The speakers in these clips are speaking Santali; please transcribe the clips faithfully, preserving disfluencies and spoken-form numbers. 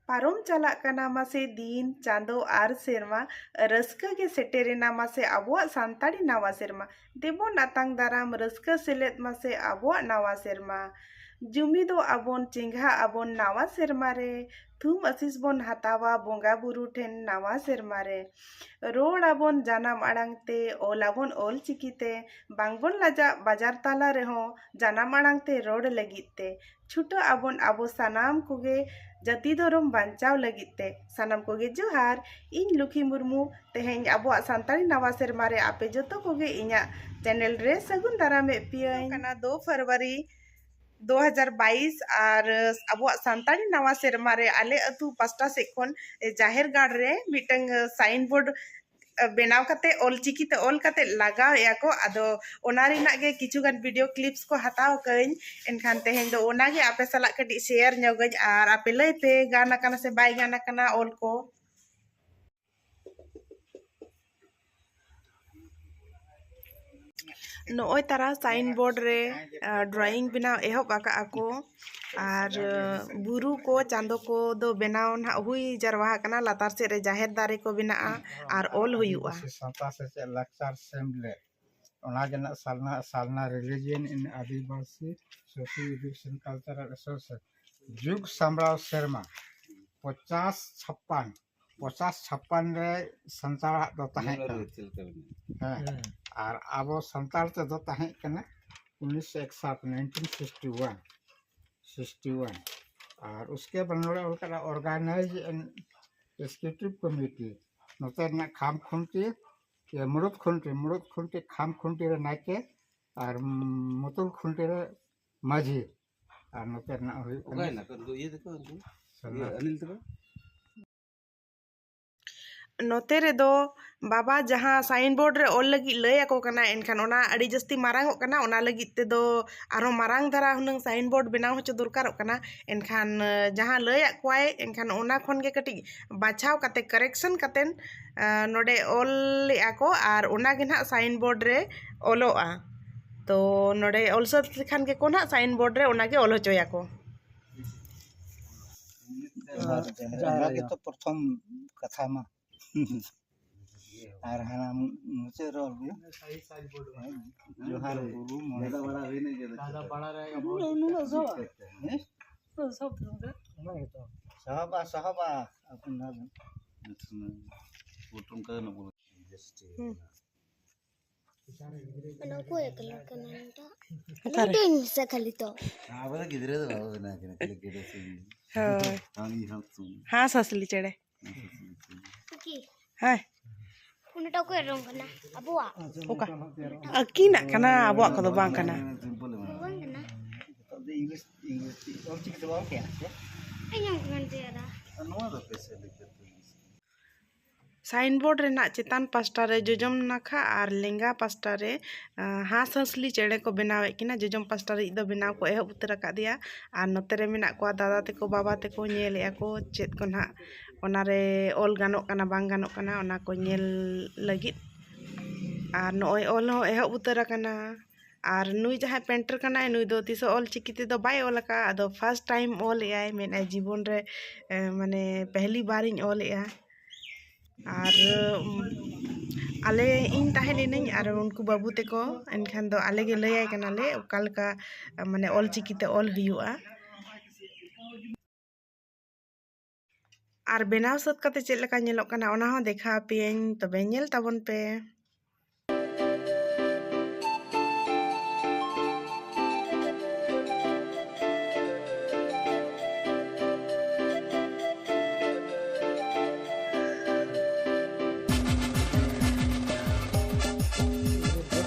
ᱯᱟᱨᱚᱢ ᱪᱟᱞᱟᱜ ᱠᱟᱱᱟ ᱢᱟᱥᱮ ᱫᱤᱱ, ᱪᱟᱸᱫᱚ ᱟᱨ ᱥᱮᱨᱢᱟ, ᱨᱟᱹᱥᱠᱟᱹ ᱜᱮ ᱥᱮᱴᱮᱨᱮᱱᱟ ᱢᱟᱥᱮ ᱟᱵᱚᱣᱟᱜ ᱥᱟᱱᱛᱟᱲᱤ ᱱᱟᱣᱟ ᱥᱮᱨᱢᱟ᱾ ᱫᱮᱵᱚᱱ ᱟᱛᱟᱝ ᱫᱟᱨᱟᱢ, ᱨᱟᱹᱥᱠᱟᱹ ᱥᱮᱞᱮᱫ ᱢᱟᱥᱮ ᱟᱵᱚᱣᱟᱜ ᱱᱟᱣᱟ ᱥᱮᱨᱢᱟ᱾ ᱡᱩᱢᱤᱫᱚᱜ ᱟᱵᱚᱱ, ᱪᱮᱸᱜᱷᱟᱜ ᱟᱵᱚᱱ ᱱᱟᱣᱟ ᱥᱮᱨᱢᱟ ᱨᱮ, ᱛᱷᱩᱢ ᱟᱥᱤᱥ ᱵᱚᱱ ᱦᱟᱛᱟᱣᱟ ᱵᱚᱸᱜᱟ ᱵᱩᱨᱩ ᱴᱷᱮᱱ ᱱᱟᱣᱟ ᱥᱮᱨᱢᱟ ᱨᱮ᱾ ᱨᱚᱲ ᱟᱵᱚᱱ ᱡᱟᱱᱟᱢ ᱟᱲᱟᱝ ᱛᱮ, ᱚᱞ ᱟᱵᱚᱱ ᱚᱞ ᱪᱤᱠᱤ ᱛᱮ, ᱵᱟᱝᱵᱚᱱ ᱞᱟᱡᱟᱜ ᱵᱟᱡᱟᱨ ᱛᱟᱞᱟ ᱨᱮᱦᱚᱸ ᱡᱟᱱᱟᱢ ᱟᱲᱟᱝ ᱛᱮ ᱨᱚᱲ ᱞᱟᱹᱜᱤᱫ ᱛᱮ᱾ ᱪᱷᱩᱴᱟᱹᱜ ᱟᱵᱚᱱ ᱟᱵᱚ ᱥᱟᱱᱟᱢ ᱠᱚᱜᱮ ᱡᱟᱹᱛᱤ ᱫᱷᱚᱨᱚᱢ ᱵᱟᱧᱪᱟᱣ ᱞᱟᱹᱜᱤᱫ ᱛᱮ᱾ ᱥᱟᱱᱟᱢ ᱠᱚᱜᱮ ᱡᱚᱦᱟᱨ, ᱤᱧ ᱞᱩᱠᱷᱤ ᱢᱩᱨᱢᱩ᱾ ᱛᱮᱦᱮᱧ ᱟᱵᱚᱣᱟᱜ ᱥᱟᱱᱛᱟᱲᱤ ᱱᱟᱣᱟ ᱥᱮᱨᱢᱟ ᱨᱮ ᱟᱯᱮ ᱡᱚᱛᱚ ᱠᱚᱜᱮ ᱤᱧᱟᱹᱜ ᱪᱮᱱᱮᱞ ᱨᱮ ᱥᱟᱹᱜᱩᱱ ᱫᱟᱨᱟᱢᱮᱫ ᱯᱮᱭᱟᱹᱧ᱾ ᱠᱟᱱᱟ ᱫᱩ ᱯᱷᱮᱵᱽᱨᱩᱣᱟᱨᱤ ᱫᱩ ᱦᱟᱡᱟᱨ ᱵᱟᱭᱤᱥ, ᱟᱨ ᱟᱵᱚᱣᱟᱜ ᱥᱟᱱᱛᱟᱲᱤ ᱱᱟᱣᱟ ᱥᱮᱨᱢᱟ ᱨᱮ ᱟᱞᱮ ᱟᱹᱛᱩ ᱯᱟᱥᱴᱟ ᱥᱮᱫ ᱠᱷᱚᱱ ᱡᱟᱦᱮᱨ ᱜᱟᱲ ᱨᱮ ᱢᱤᱫᱴᱟᱝ ᱥᱟᱭᱤᱱ ᱵᱳᱨᱰ ᱵᱮᱱᱟᱣ ᱠᱟᱛᱮ, ᱚᱞ ᱪᱤᱠᱤ ᱛᱮ ᱚᱞ ᱠᱟᱛᱮ ᱞᱟᱜᱟᱣᱮᱫᱼᱟ ᱠᱚ᱾ ᱟᱫᱚ ᱚᱱᱟ ᱨᱮᱱᱟᱜ ᱜᱮ ᱠᱤᱪᱷᱩ ᱜᱟᱱ ᱵᱷᱤᱰᱤᱭᱳ ᱠᱞᱤᱯᱥ ᱠᱚ ᱦᱟᱛᱟᱣ ᱟᱠᱟᱫᱟᱹᱧ᱾ ᱮᱱᱠᱷᱟᱱ ᱛᱮᱦᱮᱧ ᱫᱚ ᱚᱱᱟ ᱜᱮ ᱟᱯᱮ ᱥᱟᱞᱟᱜ ᱠᱟᱹᱴᱤᱡ ᱥᱮᱭᱟᱨ ᱧᱚᱜᱟᱹᱧ, ᱟᱨ ᱟᱯᱮ ᱞᱟᱹᱭ ᱯᱮ, ᱜᱟᱱ ᱟᱠᱟᱱᱟ ᱥᱮ ᱵᱟᱭ ᱜᱟᱱ ᱟᱠᱟᱱᱟ ᱚᱞ ᱠᱚ᱾ ᱱᱚᱜᱼᱚᱭ ᱛᱟᱨᱟ ᱥᱟᱭᱤᱱ ᱵᱳᱨᱰ ᱨᱮ, ᱟ, ᱰᱨᱚᱭᱤᱝ ᱵᱮᱱᱟᱣ ᱮᱦᱚᱵ ᱟᱠᱟᱫᱼᱟ ᱠᱚ᱾ ᱟᱨ, ᱟ, ᱵᱩᱨᱩ ᱠᱚ, ᱪᱟᱸᱫᱚ ᱠᱚ ᱫᱚ ᱵᱮᱱᱟᱣ ᱱᱟᱦᱟᱜ ᱦᱩᱭ ᱡᱟᱨᱣᱟ ᱟᱠᱟᱱᱟ᱾ ᱞᱟᱛᱟᱨ ᱥᱮᱫ ᱨᱮ ᱡᱟᱦᱮᱨ ᱫᱟᱨᱮ ᱠᱚ ᱢᱮᱱᱟᱜᱼᱟ ᱟᱨ ᱚᱞ ᱦᱩᱭᱩᱜᱼᱟ᱾ ᱟᱹᱫᱤᱵᱟᱹᱥᱤ ᱥᱟᱶᱛᱟ ᱥᱮᱪᱮᱫ ᱞᱟᱠᱪᱟᱨ ᱥᱮᱢᱞᱮᱫ, ᱚᱱᱟ ᱜᱮ ᱱᱟᱜ ᱥᱟᱞᱱᱟ, ᱥᱟᱞᱱᱟ Religion in Adivasi Socio Education Cultural Association, ᱡᱩᱜᱽ ᱥᱟᱢᱵᱲᱟᱣ ᱥᱮᱨᱢᱟ ᱯᱚᱪᱟᱥ ᱪᱷᱟᱯᱯᱟᱱ, ᱯᱚᱪᱟᱥ ᱪᱷᱟᱯᱯᱟᱱ ᱨᱮ ᱥᱟᱱᱛᱟᱲᱟᱜ ᱫᱚ ᱛᱟᱦᱮᱸ ᱠᱟᱱᱟ᱾ ᱦᱮᱸ᱾ ᱟᱨ ᱟᱵᱚ ᱥᱟᱱᱛᱟᱲ ᱛᱮᱫᱚ ᱛᱟᱦᱮᱸ ᱠᱟᱱᱟ ᱩᱱᱤᱥᱥᱚ ᱮᱠᱥᱟᱴ, nineteen sixty one, sixty one᱾ ᱟᱨ ᱩᱥᱠᱮ ᱵᱟᱫ ᱱᱚᱰᱮ ᱚᱞ ᱠᱟᱱᱟ Organize and Executive Committee, ᱱᱚᱛᱮ ᱨᱮᱱᱟᱜ ᱠᱷᱟᱢ ᱠᱷᱩᱱᱴᱤ, ᱤᱭᱟᱹ, ᱢᱩᱲᱩᱫ ᱠᱷᱩᱱᱴᱤ, ᱢᱩᱲᱩᱫ ᱠᱷᱩᱱᱴᱤ, ᱠᱷᱟᱢ ᱠᱷᱩᱱᱴᱤ ᱨᱮ ᱱᱟᱭᱠᱮ ᱟᱨ ᱢᱩᱛᱩᱞ ᱠᱷᱩᱱᱴᱤ ᱨᱮ ᱢᱟᱹᱡᱷᱤ᱾ ᱟᱨ ᱱᱚᱛᱮ ᱨᱮᱱᱟᱜ ᱦᱩᱭᱩᱜ ᱠᱟᱱᱟ ᱚᱠᱟᱭᱮᱱᱟ ᱠᱚ? ᱩᱱᱠᱩ ᱤᱭᱟᱹ ᱛᱟᱠᱚ, ᱩᱱᱠᱩ? ᱥᱟᱨᱱᱟ᱾ ᱤᱭᱟᱹ, ᱚᱱᱤᱞ ᱛᱟᱠᱚ? ᱱᱚᱛᱮ ᱨᱮᱫᱚ ᱵᱟᱵᱟ ᱡᱟᱦᱟᱸ ᱥᱟᱭᱤᱱ ᱵᱳᱨᱰ ᱨᱮ ᱚᱞ ᱞᱟᱹᱜᱤᱫ ᱞᱟᱹᱭ ᱟᱠᱚ ᱠᱟᱱᱟ, ᱮᱱᱠᱷᱟᱱ ᱚᱱᱟ ᱟᱹᱰᱤ ᱡᱟᱹᱥᱛᱤ ᱢᱟᱨᱟᱝ ᱚᱜ ᱠᱟᱱᱟ᱾ ᱚᱱᱟ ᱞᱟᱹᱜᱤᱫ ᱛᱮᱫᱚ ᱟᱨᱦᱚᱸ ᱢᱟᱨᱟᱝ ᱫᱷᱟᱨᱟ ᱦᱩᱱᱟᱹᱝ ᱥᱟᱭᱤᱱ ᱵᱳᱨᱰ ᱵᱮᱱᱟᱣ ᱦᱚᱪᱚ ᱫᱚᱨᱠᱟᱨᱚᱜ ᱠᱟᱱᱟ᱾ ᱮᱱᱠᱷᱟᱱ, ᱟᱸ, ᱡᱟᱦᱟᱸ ᱞᱟᱹᱭᱟᱫ ᱠᱚᱣᱟᱭ, ᱮᱱᱠᱷᱟᱱ ᱚᱱᱟ ᱠᱷᱚᱱ ᱜᱮ ᱠᱟᱹᱴᱤᱡ ᱵᱟᱪᱷᱟᱣ ᱠᱟᱛᱮ, ᱠᱟᱨᱮᱠᱥᱚᱱ ᱠᱟᱛᱮ, ᱟᱸ, ᱱᱚᱰᱮ ᱚᱞᱮᱫᱼᱟ ᱠᱚ ᱟᱨ ᱚᱱᱟ ᱜᱮ ᱱᱟᱦᱟᱜ ᱥᱟᱭᱤᱱ ᱵᱳᱨᱰ ᱨᱮ ᱚᱞᱚᱜᱼᱟ᱾ ᱛᱚ ᱱᱚᱰᱮ ᱚᱞ ᱥᱟᱹᱛ ᱞᱮᱠᱷᱟᱱ ᱜᱮᱠᱚ ᱱᱟᱦᱟᱜ ᱥᱟᱭᱤᱱ ᱵᱳᱨᱰ ᱨᱮ ᱚᱱᱟ ᱜᱮ ᱚᱞ ᱦᱚᱪᱚᱭᱟᱠᱚ᱾ ᱡᱚᱦᱟᱨ, ᱡᱚᱦᱟᱨ ᱚᱱᱟ ᱟᱭᱳ᱾ ᱜᱮᱛᱚ ᱯᱨᱚᱛᱷᱚᱢ ᱠᱟᱛᱷᱟ ᱢᱟ᱾ ᱟᱨ ᱦᱟᱱᱟ ᱢᱩᱪᱟᱹᱫ ᱨᱮ ᱚᱞ ᱦᱩᱭᱩᱜ, ᱡᱚᱦᱟᱨ ᱜᱩᱨᱩ ᱢᱚᱬᱮ ᱠᱚ᱾ ᱱᱩᱱᱟᱹᱜ, ᱱᱩᱱᱟᱹᱜ ᱥᱚᱦᱚᱵ? ᱦᱮᱸ? ᱱᱩᱱᱟᱹᱜ ᱥᱚᱦᱚᱵ ᱫᱚ ᱵᱟᱝ᱾ ᱚᱱᱟ ᱜᱮᱛᱚ᱾ ᱥᱚᱦᱚᱵᱟ, ᱥᱚᱦᱚᱵᱟ᱾ ᱟᱯᱱᱟᱨ ᱯᱚᱴᱚᱢ ᱠᱟᱜ ᱱᱟ ᱵᱚᱞᱮ᱾ ᱦᱩᱸ᱾ ᱚᱱᱟ ᱚᱠᱚᱭᱟᱜ colour ᱠᱟᱱᱟ ᱱᱚᱣᱟᱴᱟᱜ? ᱚᱠᱟᱨᱮ? ᱢᱤᱫᱴᱮᱱ ᱦᱤᱥᱟᱹ ᱠᱷᱟᱹᱞᱤ ᱛᱚ᱾ ᱟᱵᱚ ᱫᱚ ᱜᱤᱫᱽᱨᱟᱹ ᱫᱚ ᱵᱟᱵᱚ ᱵᱮᱱᱟᱣ ᱠᱟᱱᱟ, ᱠᱷᱟᱹᱞᱤ ᱜᱤᱫᱽᱨᱟᱹ ᱥᱤᱢ᱾ ᱦᱳᱭ᱾ ᱦᱟᱹᱱᱤ ᱦᱟᱸᱥ ᱥᱩᱱ᱾ ᱦᱟᱸᱥ ᱦᱟᱸᱥᱞᱤ ᱪᱮᱬᱮ᱾ ᱦᱟᱸᱥ ᱦᱟᱸᱥᱞᱤ ᱪᱮᱬᱮ᱾ ᱦᱮᱸ᱾ ᱚᱱᱟᱴᱟᱜ ᱚᱠᱚᱭᱟᱜ ᱨᱚᱝ ᱠᱟᱱᱟ? ᱟᱵᱚᱣᱟᱜ? ᱚᱠᱟ? ᱟᱹᱠᱤᱱᱟᱜ ᱠᱟᱱᱟ, ᱟᱵᱚᱣᱟᱜ ᱠᱚᱫᱚ ᱵᱟᱝ ᱠᱟᱱᱟ᱾ ᱵᱟᱝ ᱠᱟᱱᱟ? ᱱᱤᱛᱚᱜ ᱫᱚ English, English ᱚᱞ ᱪᱤᱠᱤ ᱛᱮ ᱵᱟᱝ ᱠᱮᱭᱟ ᱥᱮ? ᱤᱧ ᱦᱚᱸ ᱚᱱᱠᱟᱧ ᱛᱮᱭᱟᱨᱟ᱾ ᱟᱨ ᱱᱚᱣᱟ ᱫᱚ ᱯᱮᱥᱮ ᱞᱮᱠᱟ ᱛᱮ᱾ Signboard ᱨᱮᱱᱟᱜ ᱪᱮᱛᱟᱱ ᱯᱟᱥᱴᱟ ᱨᱮ ᱡᱚᱡᱚᱢ ᱱᱟᱠᱷᱟ ᱟᱨ ᱞᱮᱸᱜᱟ ᱯᱟᱥᱴᱟ ᱨᱮ, ᱟᱸ, ᱦᱟᱸᱥ ᱦᱟᱸᱥᱞᱤ ᱪᱮᱬᱮ ᱠᱚ ᱵᱮᱱᱟᱣᱮᱫ ᱠᱤᱱᱟ᱾ ᱡᱚᱡᱚᱢ ᱯᱟᱥᱴᱟ ᱨᱮ ᱤᱡ ᱫᱚ ᱵᱮᱱᱟᱣ ᱠᱚ ᱮᱦᱚᱵ ᱩᱛᱟᱹᱨ ᱟᱠᱟᱫᱮᱭᱟ᱾ ᱟᱨ ᱱᱚᱛᱮ ᱨᱮ ᱢᱮᱱᱟᱜ ᱠᱚᱣᱟ ᱫᱟᱫᱟ ᱛᱟᱠᱚ, ᱵᱟᱵᱟ ᱛᱟᱠᱚ, ᱧᱮᱞᱮᱫᱼᱟ ᱠᱚ ᱪᱮᱫ ᱠᱚ ᱱᱟᱦᱟᱜ ᱚᱱᱟᱨᱮ ᱚᱞ ᱜᱟᱱᱚᱜ ᱠᱟᱱᱟ, ᱵᱟᱝ ᱜᱟᱱᱚᱜ ᱠᱟᱱᱟ, ᱚᱱᱟ ᱠᱚ ᱧᱮᱞ ᱞᱟᱹᱜᱤᱫ᱾ ᱟᱨ ᱱᱚᱜᱼᱚᱭ ᱚᱞ ᱦᱚᱸ ᱮᱦᱚᱵ ᱩᱛᱟᱹᱨ ᱟᱠᱟᱱᱟ᱾ ᱟᱨ ᱱᱩᱭ ᱡᱟᱦᱟᱸᱭ painter ᱠᱟᱱᱟᱭ, ᱱᱩᱭ ᱫᱚ ᱛᱤᱥ ᱦᱚᱸ ᱚᱞ ᱪᱤᱠᱤ ᱛᱮᱫᱚ ᱵᱟᱭ ᱚᱞ ᱟᱠᱟᱫᱼᱟ᱾ ᱟᱫᱚ first time ᱚᱞᱮᱜᱼᱟᱭ, ᱢᱮᱱᱮᱫᱼᱟᱭ, "ᱡᱤᱵᱚᱱ ᱨᱮ, ᱮ, ᱢᱟᱱᱮ, ᱯᱮᱦᱞᱤ ᱵᱟᱨᱤᱧ ᱚᱞᱮᱜᱼᱟ᱾" ᱟᱨ, ᱩᱢ, ᱟᱞᱮ, ᱤᱧ ᱛᱟᱦᱮᱸ ᱞᱮᱱᱟᱹᱧ ᱟᱨ ᱩᱱᱠᱩ ᱵᱟᱹᱵᱩ ᱛᱟᱠᱚ, ᱮᱱᱠᱷᱟᱱ ᱫᱚ ᱟᱞᱮ ᱜᱮ ᱞᱟᱹᱭᱟᱭ ᱠᱟᱱᱟᱞᱮ ᱚᱠᱟ ᱞᱮᱠᱟ, ᱢᱟᱱᱮ, ᱚᱞ ᱪᱤᱠᱤ ᱛᱮ ᱚᱞ ᱦᱩᱭᱩᱜᱼᱟ᱾ ᱟᱨ ᱵᱮᱱᱟᱣ ᱥᱟᱹᱛ ᱠᱟᱛᱮ ᱪᱮᱫ ᱞᱮᱠᱟ ᱧᱮᱞᱚᱜ ᱠᱟᱱᱟ, ᱚᱱᱟ ᱦᱚᱸ ᱫᱮᱠᱷᱟᱣ ᱟᱯᱮᱭᱟᱹᱧ, ᱛᱚᱵᱮ ᱧᱮᱞ ᱛᱟᱵᱚᱱ ᱯᱮ᱾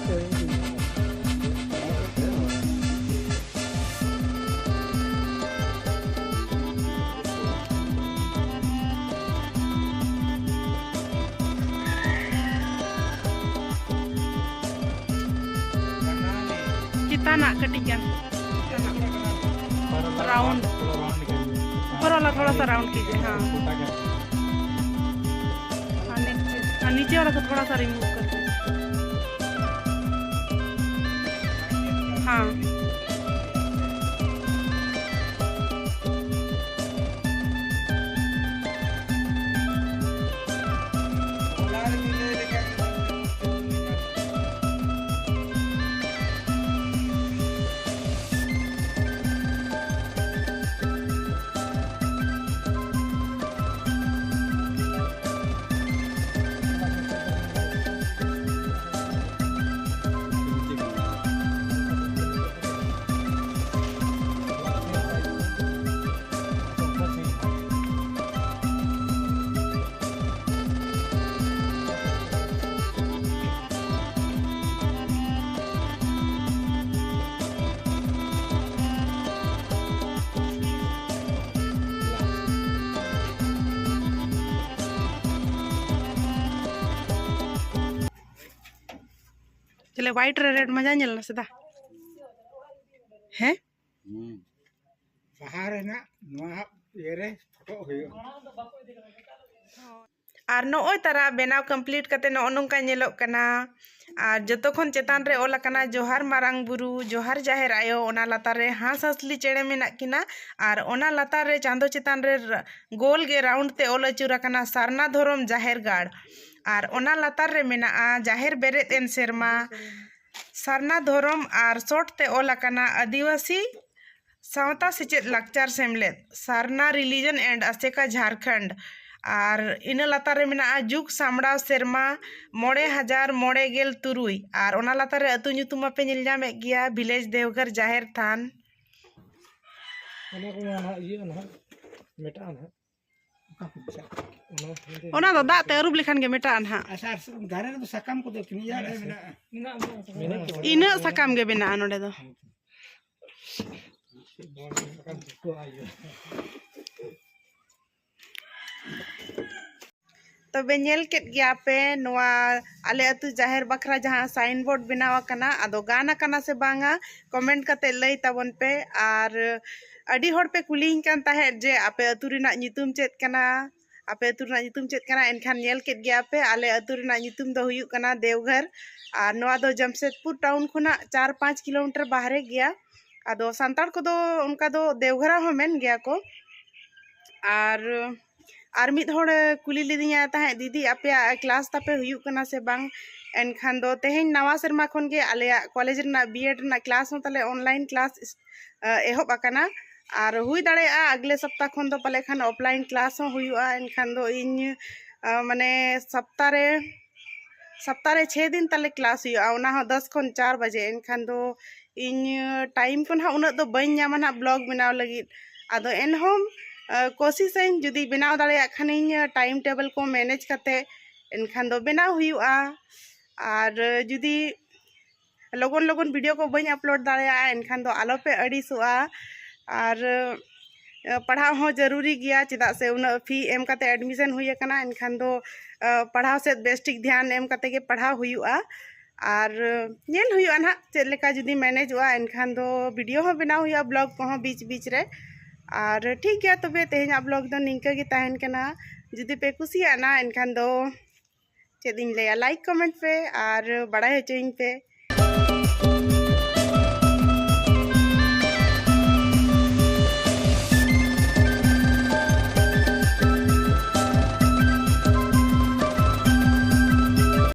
ᱪᱮᱛᱟᱱᱟᱜ ᱠᱟᱹᱴᱤᱡ ᱜᱟᱱ᱾ राउंड। ऊपर वाला थोड़ा सा राउंड कीजिए, हाँ। हाँ, नीचे, हाँ, नीचे वाला को थोड़ा सा रिमूव कर दीजिए। हाँ। ᱛᱟᱦᱞᱮ white ᱨᱮ red ᱢᱚᱡᱟ ᱧᱮᱞ ᱱᱟ ᱥᱮ ᱫᱟ? ᱦᱮᱸ? ᱦᱩᱸ᱾ ᱵᱟᱦᱟ ᱨᱮᱱᱟᱜ ᱱᱚᱣᱟ ᱤᱭᱟᱹ ᱨᱮ ᱯᱷᱳᱴᱳ ᱦᱩᱭᱩᱜᱼᱟ᱾ ᱟᱨ ᱱᱚᱜᱼᱚᱭ ᱛᱟᱨᱟ ᱵᱮᱱᱟᱣ complete ᱠᱟᱛᱮ ᱱᱚᱜᱼᱚ ᱱᱚᱝᱠᱟ ᱧᱮᱞᱚᱜ ᱠᱟᱱᱟ᱾ ᱟᱨ ᱡᱚᱛᱚ ᱠᱷᱚᱱ ᱪᱮᱛᱟᱱ ᱨᱮ ᱚᱞ ᱟᱠᱟᱱᱟ, "ᱡᱚᱦᱟᱨ ᱢᱟᱨᱟᱝ ᱵᱩᱨᱩ, ᱡᱚᱦᱟᱨ ᱡᱟᱦᱮᱨ ᱟᱭᱳ", ᱚᱱᱟ ᱞᱟᱛᱟᱨ ᱨᱮ ᱦᱟᱸᱥ ᱦᱟᱸᱥᱞᱤ ᱪᱮᱬᱮ ᱢᱮᱱᱟᱜ ᱠᱤᱱᱟ᱾ ᱟᱨ ᱚᱱᱟ ᱞᱟᱛᱟᱨ ᱨᱮ ᱪᱟᱸᱫᱚ ᱪᱮᱛᱟᱱ ᱨᱮ ᱨ-, ᱜᱳᱞ ᱜᱮ round ᱛᱮ ᱚᱞ ᱟᱹᱪᱩᱨ ᱟᱠᱟᱱᱟ, "ᱥᱟᱨᱱᱟ ᱫᱷᱚᱨᱚᱢ ᱡᱟᱦᱮᱨ ᱜᱟᱲ", ᱟᱨ ᱚᱱᱟ ᱞᱟᱛᱟᱨ ᱨᱮ ᱢᱮᱱᱟᱜᱼᱟ, "ᱡᱟᱦᱮᱨ ᱵᱮᱨᱮᱫ ᱮᱱ ᱥᱮᱨᱢᱟ", ᱥᱟᱨᱱᱟ ᱫᱷᱚᱨᱚᱢ, ᱟᱨ short ᱛᱮ ᱚᱞ ᱟᱠᱟᱱᱟ, "ᱟᱹᱫᱤᱵᱟᱹᱥᱤ ᱥᱟᱶᱛᱟ ᱥᱮᱪᱮᱫ ᱞᱟᱠᱪᱟᱨ ᱥᱮᱢᱞᱮᱫ, ᱥᱟᱨᱱᱟ Religion and ᱟᱥᱮᱠᱟ ᱡᱷᱟᱨᱠᱷᱚᱸᱰ", ᱟᱨ ᱤᱱᱟᱹ ᱞᱟᱛᱟᱨ ᱨᱮ ᱢᱮᱱᱟᱜᱼᱟ, "ᱡᱩᱜᱽ ᱥᱟᱢᱵᱲᱟᱣ ᱥᱮᱨᱢᱟ ᱢᱚᱬᱮ ᱦᱟᱡᱟᱨ ᱢᱚᱬᱮ ᱜᱮᱞ ᱛᱩᱨᱩᱭ", ᱟᱨ ᱚᱱᱟ ᱞᱟᱛᱟᱨ ᱨᱮ ᱟᱹᱛᱩ ᱧᱩᱛᱩᱢ ᱢᱟᱯᱮ ᱧᱮᱞ ᱧᱟᱢᱮᱫ ᱜᱮᱭᱟ, village ᱫᱮᱣᱜᱷᱚᱨ ᱡᱟᱦᱮᱨ ᱛᱷᱟᱱ᱾ ᱚᱱᱟ ᱠᱚᱢᱟ ᱱᱟᱦᱟᱜ ᱤᱭᱟᱹᱜᱼᱟ ᱱᱟᱦᱟᱜ, ᱢᱮᱴᱟᱜᱼᱟ ᱱᱟᱦᱟᱜ᱾ ᱚᱱᱟ ᱫᱚ ᱫᱟᱜ ᱛᱮ ᱟᱹᱨᱩᱵ ᱞᱮᱠᱷᱟᱱ ᱜᱮ ᱢᱮᱴᱟᱜᱼᱟ ᱱᱟᱦᱟᱜ᱾ ᱟᱪᱪᱷᱟ, ᱟᱨ ᱫᱟᱨᱮ ᱨᱮᱫᱚ ᱥᱟᱠᱟᱢ ᱠᱚᱫᱚ ᱛᱤᱱᱟᱹᱜ ᱜᱟᱱ ᱨᱮ ᱢᱮᱱᱟᱜᱼᱟ? ᱤᱱᱟᱹᱜ ᱥᱟᱠᱟᱢ ᱜᱮ ᱢᱮᱱᱟᱜᱼᱟ ᱱᱚᱰᱮ ᱫᱚ᱾ ᱛᱚᱵᱮ ᱧᱮᱞ ᱠᱮᱫ ᱜᱮᱭᱟ ᱯᱮ ᱱᱚᱣᱟ ᱟᱞᱮ ᱟᱹᱛᱩ ᱡᱟᱦᱮᱨ ᱵᱟᱠᱷᱨᱟ ᱡᱟᱦᱟᱸ sign board ᱵᱮᱱᱟᱣ ᱟᱠᱟᱱᱟ, ᱟᱫᱚ ᱜᱟᱱ ᱟᱠᱟᱱᱟ ᱥᱮ ᱵᱟᱝᱟ, comment ᱠᱟᱛᱮ ᱞᱟᱹᱭ ᱛᱟᱵᱚᱱ ᱯᱮ᱾ ᱟᱨ ᱟᱹᱰᱤ ᱦᱚᱲ ᱯᱮ ᱠᱩᱞᱤᱧ ᱠᱟᱱ ᱛᱟᱦᱮᱸᱫ ᱡᱮ ᱟᱯᱮ ᱟᱹᱛᱩ ᱨᱮᱱᱟᱜ ᱧᱩᱛᱩᱢ ᱪᱮᱫ ᱠᱟᱱᱟ, ᱟᱯᱮ ᱟᱹᱛᱩ ᱨᱮᱱᱟᱜ ᱧᱩᱛᱩᱢ ᱪᱮᱫ ᱠᱟᱱᱟ? ᱮᱱᱠᱷᱟᱱ ᱧᱮᱞ ᱠᱮᱫ ᱜᱮᱭᱟ ᱯᱮ, ᱟᱞᱮ ᱟᱹᱛᱩ ᱨᱮᱱᱟᱜ ᱧᱩᱛᱩᱢ ᱫᱚ ᱦᱩᱭᱩᱜ ᱠᱟᱱᱟ ᱫᱮᱣᱜᱷᱚᱨ᱾ ᱟᱨ ᱱᱚᱣᱟ ᱫᱚ ᱡᱟᱢᱥᱮᱫᱽᱯᱩᱨ town ᱠᱷᱚᱱᱟᱜ ᱪᱟᱨ ᱯᱟᱸᱪ kilometer ᱵᱟᱦᱨᱮ ᱜᱮᱭᱟ᱾ ᱟᱫᱚ ᱥᱟᱱᱛᱟᱲ ᱠᱚᱫᱚ ᱚᱱᱠᱟ ᱫᱚ ᱫᱮᱣᱜᱷᱚᱨᱟ ᱦᱚᱸ ᱢᱮᱱ ᱜᱮᱭᱟ ᱠᱚ᱾ ᱟᱨ, ᱟᱨ ᱢᱤᱫ ᱦᱚᱲ ᱠᱩᱞᱤ ᱞᱤᱫᱤᱧᱟᱭ ᱛᱟᱦᱮᱸᱫ, "ᱫᱤᱫᱤ, ᱟᱯᱮᱭᱟᱜ class ᱛᱟᱯᱮ ᱦᱩᱭᱩᱜ ᱠᱟᱱᱟ ᱥᱮ ᱵᱟᱝ?" ᱮᱱᱠᱷᱟᱱ ᱫᱚ ᱛᱮᱦᱮᱧ ᱱᱟᱣᱟ ᱥᱮᱨᱢᱟ ᱠᱷᱚᱱ ᱜᱮ ᱟᱞᱮᱭᱟᱜ college ᱨᱮᱱᱟᱜ B.Ed ᱨᱮᱱᱟᱜ class ᱦᱚᱸ ᱛᱟᱞᱮ online class ᱮ, ᱮᱦᱚᱵ ᱟᱠᱟᱱᱟ᱾ ᱟᱨ ᱦᱩᱭ ᱫᱟᱲᱮᱭᱟᱜᱼᱟ ᱟᱜᱽᱞᱮ ᱥᱚᱯᱛᱟ ᱠᱷᱚᱱ ᱫᱚ ᱯᱟᱞᱮ ᱠᱷᱟᱱ offline class ᱦᱚᱸ ᱦᱩᱭᱩᱜᱼᱟ᱾ ᱮᱱᱠᱷᱟᱱ ᱫᱚ ᱤᱧ, ᱟ, ᱢᱟᱱᱮ ᱥᱚᱯᱛᱟ ᱨᱮ, ᱥᱚᱯᱛᱟ ᱨᱮ ᱪᱷᱮ ᱫᱤᱱ ᱛᱟᱞᱮ class ᱦᱩᱭᱩᱜᱼᱟ, ᱚᱱᱟ ᱦᱚᱸ ᱫᱚᱥ ᱠᱷᱚᱱ ᱪᱟᱨ ᱵᱟᱡᱮ᱾ ᱮᱱᱠᱷᱟᱱ ᱫᱚ ᱤᱧ time ᱠᱚ ᱱᱟᱦᱟᱜ ᱩᱱᱟᱹᱜ ᱫᱚ ᱵᱟᱹᱧ ᱧᱟᱢᱟ ᱱᱟᱦᱟᱜ vlog ᱵᱮᱱᱟᱣ ᱞᱟᱹᱜᱤᱫ᱾ ᱟᱫᱚ ᱮᱱᱦᱚᱸ, ᱟ, ᱠᱳᱥᱤᱥᱟᱹᱧ ᱡᱩᱫᱤ ᱵᱮᱱᱟᱣ ᱫᱟᱲᱮᱭᱟᱜ ᱠᱷᱟᱱᱤᱧ, time table ᱠᱚ manage ᱠᱟᱛᱮ ᱮᱱᱠᱷᱟᱱ ᱫᱚ ᱵᱮᱱᱟᱣ ᱦᱩᱭᱩᱜᱼᱟ᱾ ᱟᱨ ᱡᱩᱫᱤ ᱞᱚᱜᱚᱱ ᱞᱚᱜᱚᱱ video ᱠᱚ ᱵᱟᱹᱧ upload ᱫᱟᱲᱮᱭᱟᱜᱼᱟ, ᱮᱱᱠᱷᱟᱱ ᱫᱚ ᱟᱞᱚᱯᱮ ᱟᱹᱲᱤᱥᱚᱜᱼᱟ᱾ ᱟᱨ, ᱮ, ᱯᱟᱲᱦᱟᱣ ᱦᱚᱸ ᱡᱟᱹᱨᱩᱨᱤ ᱜᱮᱭᱟ, ᱪᱮᱫᱟᱜ ᱥᱮ ᱩᱱᱟᱹᱜ fee ᱮᱢ ᱠᱟᱛᱮ admission ᱦᱩᱭ ᱟᱠᱟᱱᱟ, ᱮᱱᱠᱷᱟᱱ ᱫᱚ, ᱮ, ᱯᱟᱲᱦᱟᱣ ᱥᱮᱫ ᱵᱮᱥ ᱴᱷᱤᱠ ᱫᱷᱮᱭᱟᱱ ᱮᱢ ᱠᱟᱛᱮ ᱜᱮ ᱯᱟᱲᱦᱟᱣ ᱦᱩᱭᱩᱜᱼᱟ᱾ ᱟᱨ ᱧᱮᱞ ᱦᱩᱭᱩᱜᱼᱟ ᱱᱟᱦᱟᱜ ᱪᱮᱫ ᱞᱮᱠᱟ ᱡᱩᱫᱤ ᱢᱮᱱᱮᱡᱚᱜᱼᱟ, ᱮᱱᱠᱷᱟᱱ ᱫᱚ ᱵᱷᱤᱰᱤᱭᱳ ᱦᱚᱸ ᱵᱮᱱᱟᱣ ᱦᱩᱭᱩᱜᱼᱟ ᱵᱞᱚᱜ ᱠᱚᱦᱚᱸ ᱵᱤᱪ ᱵᱤᱪ ᱨᱮ᱾ ᱟᱨ ᱴᱷᱤᱠ ᱜᱮᱭᱟ, ᱛᱚᱵᱮ ᱛᱮᱦᱮᱧᱟᱜ ᱵᱞᱚᱜ ᱫᱚ ᱱᱤᱝᱠᱟᱹ ᱜᱮ ᱛᱟᱦᱮᱱ ᱠᱟᱱᱟ᱾ ᱡᱩᱫᱤ ᱯᱮ ᱠᱩᱥᱤᱭᱟᱜᱼᱟ ᱮᱱᱠᱷᱟᱱ ᱫᱚ ᱪᱮᱫ ᱤᱧ ᱞᱟᱹᱭᱟ, ᱞᱟᱭᱤᱠ ᱠᱚᱢᱮᱱᱴ ᱯᱮ ᱟᱨ ᱵᱟᱲᱟᱭ ᱦᱚᱪᱚᱧ ᱯᱮ᱾